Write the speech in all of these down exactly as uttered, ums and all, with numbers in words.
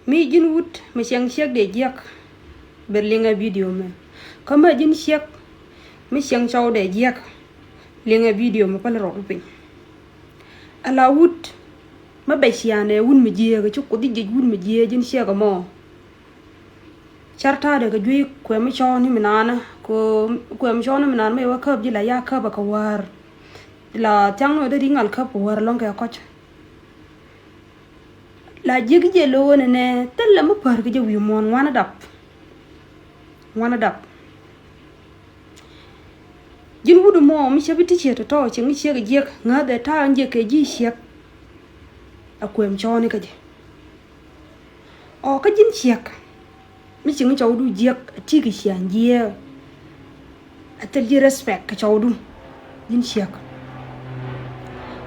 Mi ji̱n wut mi ciɛŋ ciek dee jiäk, bɛ liŋɛ video mɛ. Kä mɛ ji̱n ciek mi ciɛŋ cɔw dee jiäk, liŋɛ video mɛ päl rɔɔdu piny. Ala wut mɛ bɛ ciaŋ ɛ wut mi jiääk, ci Kuoth ji̱ jiɛc wut mi jiääk ji̱n ciek ɛmɔ. Cär ta̱a̱dɛ kɛ juey kuɛm mi cɔɔni mi naanä, kɛ kuɛm cɔɔni mi naanä mɛ wä käp ji̱ la ya käp ɛ kɛ wäär. La thiaŋni wä dee ri ŋal käp kɛ wäär lɔ̱ŋ kɛ kɔc. La jiäk jɛ lo̱o̱ nɛ nɛ thilɛ mi päär kɛ jɛ wi̱i̱ muɔ̱ɔ̱n ŋuan dap. Ŋuan dap. Ji̱n wut mɔ mi cä bi ti ciɛ tɔ̱tɔ̱ cieŋ ciek jiäk ŋäth ɛ ta̱a̱ jiäk kɛ ji̱ ciek. A kuɛm cɔɔni kä jɛ. Ɔ kä ji̱n ciek mi cieŋ cɔwdu jiäk a ti kɛ ciaŋ jiäk. A thil ji̱ respect kɛ cɔwdu. Ji̱n ciek.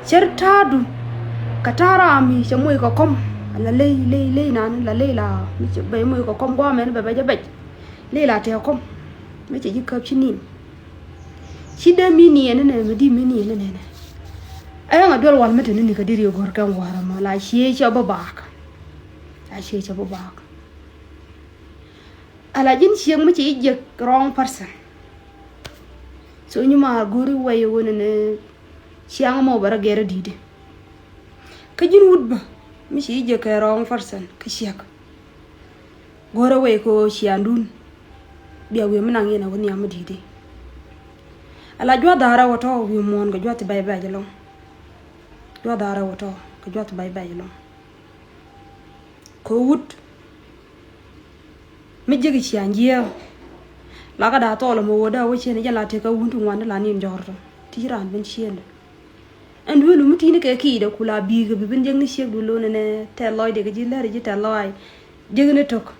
Cär ta̱a̱du kɛ ta̱a̱ ram mi cɛ moc kɛ kɔm. La ley ley ley nan la ley la mi cɛ bɛ moc kɛ kɔm guamɛn bɛ bɛ jɛ bɛc. Ley la tɛɛ kɔm mi cɛ ji̱ käp ci nin. Ci dee mi niɛn nɛ mi di mi niɛn nɛ nɛ. Ɛn a duel wal mi te ni ni kɛ diri gɔr kɛn gua̱a̱r ɛmɔ la cie cɛ bä baak. La cie cɛ bä baak. Ala ji̱n ciek mi ci jiɛk wrong person. So nyi ma go̱ri wɛy wä ni ni ciaŋ mɔ bɛ rɔ gɛr di̱i̱di. Kä ji̱n wut bä mi ci jiɛk kɛ wrong person kä ciek. Go̱rɛ wec kɛ ɣöö ciaŋdun bia wi̱i̱ mi naŋ yɛn ɛ wä nhiam mi di̱i̱di. Ala juath dha̱a̱rä wä tɔ̱ wi̱i̱ muɔ̱ɔ̱n kɛ juath ti bɛc bɛc ɛlɔ̱ŋ. Juath dha̱a̱rä wä tɔ̱ kɛ juath ti bɛc bɛc ɛlɔ̱ŋ. Kɛ wut mi jiäk ciaŋ jiääk. La kä da̱a̱ thɔɔl ɛmɛ wä dee wä ciɛn jɛn la tëkä wun ti ŋuan ti la nin jɔ̱ɔ̱r tɔ ti ci raan ben ciendɛ. Ɛn duel mi ti̱i̱ni kɛ ki̱i̱dɛ ku la bi̱i̱kɛ bi ben jiäkni ciek duel lo̱n ɛnɛ tɛth lɔcdɛ kɛ ji̱ lär ji̱ tɛth lɔc. Jiäkni tok.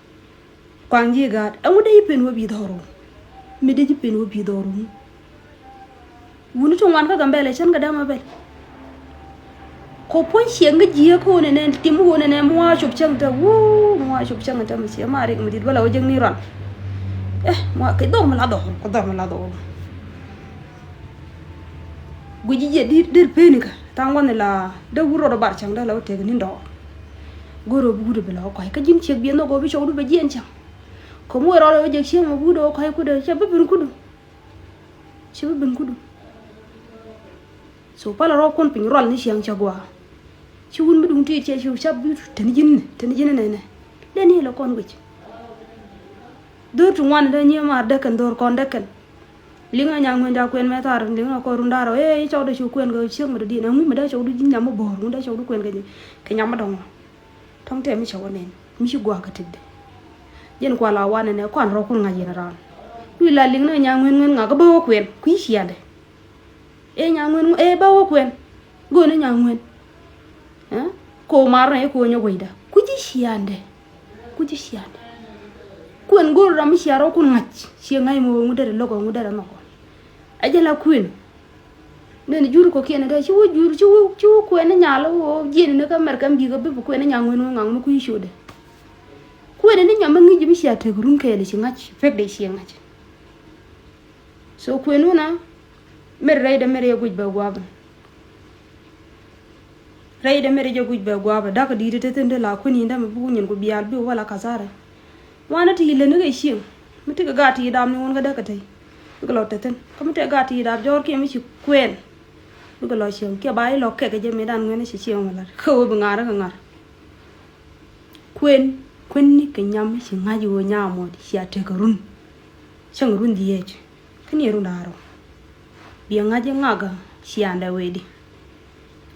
Kuaŋ ji̱ gaat ɛŋu dee ji̱ pen wä bi̱i̱ dhɔru. Mi dee ji̱ pen wä bi̱i̱ dhɔru. Wuni ti ŋuan kä Gambɛlɛ cän kɛ dämɛ bɛl. Kɔ puɔ̱ny ciɛŋ kä ji̱ kä wun ɛnɛ tim wun ɛnɛ mi wa cop cäŋ tɛ wuu mi wa cop cäŋ tɛ mi ciɛ ma rik mi dit bä la wä jiäkni ruan. Eh, mi wa kɛ dhɔr mi la dhɔru kɛ dhɔr mi la dhɔru. Guici jiɛ dir, dir peni kä thaŋ wani la dee wur rot bar cäŋ dee la wä tek ni ndɔɔr. Go̱r rot bi wut bi la wä kɔc kä ji̱n ciek biɛ nhɔk ɣöö bi cɔwdu bɛ jiɛn cäŋ. Kä mi wee rɔɔdɛ wä jek ciek mɛ bi wut wä kɔc kudɛ cɛ bi ben kudu. Cɛ bi ben kudu. So palɛ rɔɔk kun piny rual ni ciɛŋ cɛ gua̱a̱. Ci wun bi duŋ tiit cɛ ci cap bi teni ji̱n ni teni ji̱n ni nɛnɛ. Lɛ ni lɛ kɔn guic. Dho̱r ti ŋuan dee nyiee maar dee kɛn dho̱r kɔn dee kɛn. Liŋ a nyaŋ ŋuɛn ja kuɛn mɛ thar liŋ a kɔr run da̱r ɛ i̱ cɔwdɛ cu kuɛn kɛ ciek mi dɔ̱diɛn ɛŋu mi dee cɔwdu ji̱ nyam mi bo̱o̱r ŋu dee cɔwdu kuɛn kɛ nyɛ kɛ nyam mi dɔ̱ŋ. Tɔ̱ŋ tɛm mi cɛ wä nɛn mi ci gua̱a̱k kä tëkdɛ. Jɛn kual a wanɛ nɛ kuan rɔ̱ kun ŋa̱c yɛn raan. Kui̱ la liŋ ni a nyaŋ ŋuɛn ŋuɛn ŋa̱k kä bä wä kuɛn kui̱ ciandɛ. Ëë nyaŋ ŋuɛn ŋuɛn ëë bä wä kuɛn. Go̱o̱n ni nyaŋ ŋuɛn. Ɛ? Ko mar nɛ ko nyɛ wecda. Kuci ciandɛ. Kuci ciandɛ. Kuɛn go̱o̱r ram mi cia rɔ kun ŋa̱c. Cie ŋa̱c mi wä ŋu derɛ lo̱k ŋu derɛ nhɔk. Ɛ jɛ la kuɛn. Nɛn jur kɔ kiɛn dɛ ci wä jur ci wä ci wä kuɛn ni nyal wä jiɛn ni kä mɛr kɛm ji̱ kä bi bi kuɛn ni nyaŋ ŋuɛn wä ŋaŋ mi kui̱ ciötdɛ. Kuɛn ni nyam mi ŋi̱c mi cia tek run kɛɛl ci ŋa̱c pek dee cie ŋa̱c. So kuën wunä, mer rɛydɛ mer yɛ guic bɛ guapä. Rɛydɛ mer yɛ guic bɛ guapä. Da̱k di̱i̱t te thi̱n te la kuën in dämɛ buk nyin ku bial bi wala kasarɛ. Wanɛ ti ilä ni kɛ cieŋ. Mi ti kɛ gat ti dam ni wun kɛ däk kɛ tey. Bikɛ lɔ te thi̱n. Kä mi te gat ti dam jɔɔr kiɛ mi ci kuɛn. Bikɛ lɔ cieŋ kiɛ ba ilɔ kɛk kɛ jɛ mi dan ŋuɛn ci cieŋ mi lat. Kä wä bi ŋa̱r kɛ ŋa̱r. Kuën, kuën ni kɛ nyam ci ŋa̱c ɣöö nyam mɔt cia tekɛ run. Cäŋ run dhieec. Kä ni run da̱a̱r rɔ. Biɛ ŋa̱c i̱ ŋakä ciandɛ wee di.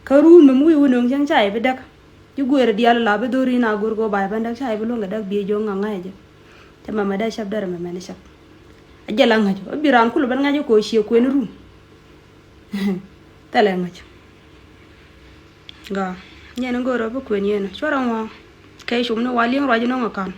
Kä run mɛ mi wi̱i̱ wä nöŋ cäŋ ca yɛ bi däk. Ci gueer diaal la bi dho̱r in a go̱r kɛ wä ba yɛ ben däk ca yɛ bi luäŋ kɛ däk biɛ jiök ŋa̱k ŋa̱c jɛ. Cɛ mɛmɛ dee cäp derɛ mɛmɛ ni cäp. A jɛ la ŋa̱c ɔ bi raan kul ben ŋa̱c ɔ kɛ ɔ ciɛ kuën run. Thilɛ ŋäc. Gaa nyɛn in go̱o̱rä bi kuën yɛn cuarɛ ŋuɔ. Kɛ cum ni wa liŋ ruac inɔŋ akan.